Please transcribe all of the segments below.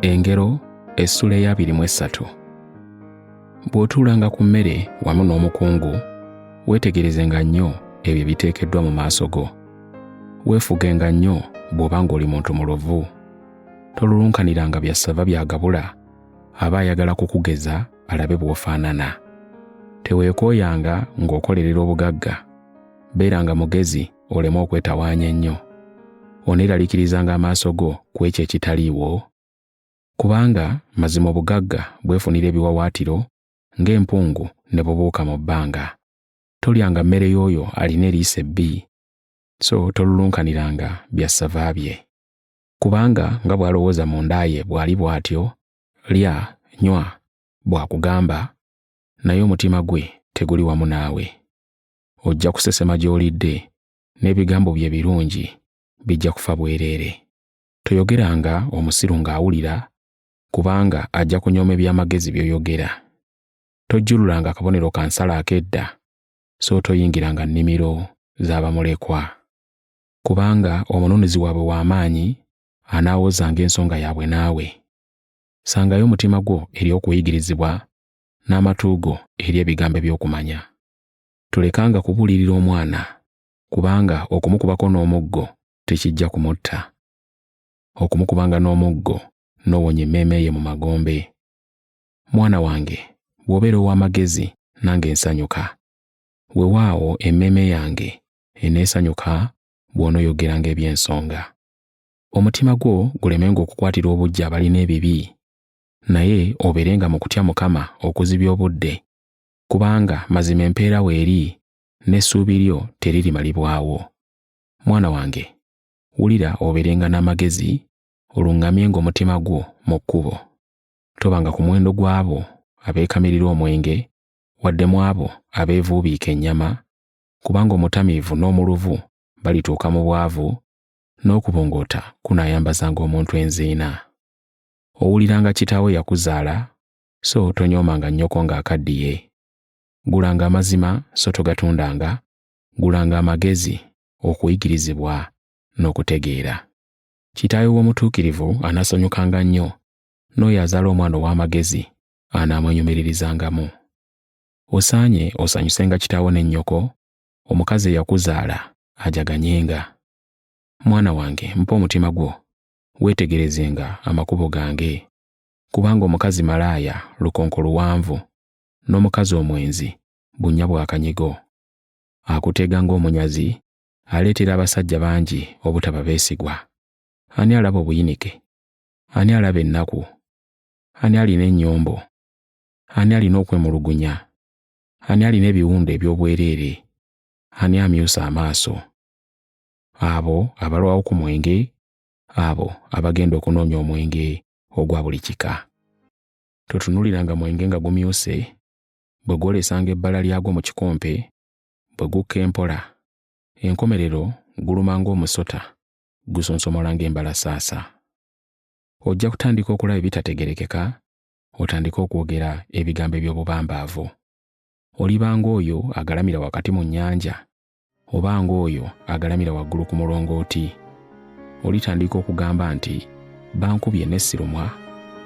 Engero essula ey'abiri mu essatu. Bw'otuulanga ku mmere wamu n'omukungu, weetegerezenga nnyo ebyo ebiteekeddwa mu maaso go. Weefugenga nnyo bw'oba ng'oli muntu muluvu. Tolulunkaniranga byassava by'agabula, aba ayagala kukugeza alabe bw'ofaanana. Teweekooyanga ng'okolerera obugagga, beeranga mugezi oleme okwetawaanya ennyo. Oneeraliikirizanga amaaso go ku ekyo ekitaliiwo? Kubanga mazima obugagga bwefunira ebiwawaatiro ng'empungu ne bubuuka mu bbanga. Tolyanga mmere y'oyo alina eriiso ebbi, so tolulunkaniranga byassava bye. Kubanga nga bw'alowooza munda ye bw'ali bw'atyo, lya, nywa, bw'akugamba, naye omutima gwe teguli wamu naawe. Ojja kusesema gy'olidde, n'ebigambo bye ebirungi bijja kufa bwereere. Toyogeranga omusiru ng'awulira, kubanga ajja kunyooma eby'amagezi by'oyogera. Tojjululanga akabonero ka nsalo ak'edda, so toyingiranga nnimiro za bamulekwa. Kubanga omununuzi waabwe wa maanyi, anaawozanga ensonga yaabwe naawe. Sangayo omutima gwo eri okuyigirizibwa, n'amatu go eri ebigambo eby'okumanya. Tolekanga kubuulirira omwana, kubanga okumukubako n'omuggo tekijja kumutta. Okumukubanga n'omuggo n'owonya emmeeme ye mu magombe. Mwana wange, bw'obeera ow'amagezi nange nsanyuka. Weewaawo emmeeme yange eneesanyuka bw'onooyogeranga eby'ensonga. Omutima gwo gulemenga okukwatirwa obuggya abalina ebibi, naye obeerenga mu kutya Mukama okuzibya obudde, kubanga mazima empeera weeri n'essuubi lyo teririmalibwawo. Mwana wange, wulira obeerenga n'amagezi, oluŋŋamyenga omutima gwo mu kkubo. Tobanga ku muwendo gw'abo abeekamirira omwenge, wadde mu abo abeevuubiika ennyama, kubanga omutamiivu n'omuluvu balituuka mu bwavu, n'okubongoota kunaayambazanga omuntu enziina. Owuliranga kitaawo eyakuzaala, so tonyoomanga nnyoko ng'akaddiye. Gulanga amazima so togatundanga, gulanga amagezi, okuyigirizibwa n'okutegeera. Kitaawe w'omutuukirivu anaasanyukanga nnyo, n'oyo azaala omwana ow'amagezi anaamwenyumiririzangamu. Osaanye osanyusenga kitaawo ne nnyoko, omukazi eyakuzaala ajaganyenga. Mwana wange, mpa omutima gwo, weetegerezenga amakubo gange, kubanga omukazi malaaya lukonko luwanvu, n'omukazi omwenzi bunnya bwa kanyigo. Akutega ng'omunyazi, aleetera abasajja bangi obutaba beesigwa. Ani alaba obuyinike? Ani alaba ennaku? Ani alina ennyombo? Ani alina okwemulugunya? Ani alina ebiwundu eby'obwereere? Ani amyusa amaaso? Abo abalwawo ku mwenge, abo abagenda okunoonya omwenge ogwa buli kika. Totunuuliranga mwenge nga gumyuse, bwe gwolesanga ebbala lyagwo mu kikompe, bwe gukka empola. Enkomerero guluma ng'omusota, gusonsomola ng'embalasaasa. Ojja kutandika okulaba ebitategeerekeka, otandike okwogera ebigambo eby'obubambaavu. Oliba ng'oyo agalamira wakati mu nnyanja, oba ng'oyo agalamira waggulu ku mulongooti. Olitandika okugamba nti, Bankubye ne sirumwa,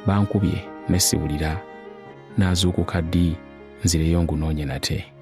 bankubye ne siwulira. Naazuukuka ddi nzireyo ngunoonye nate?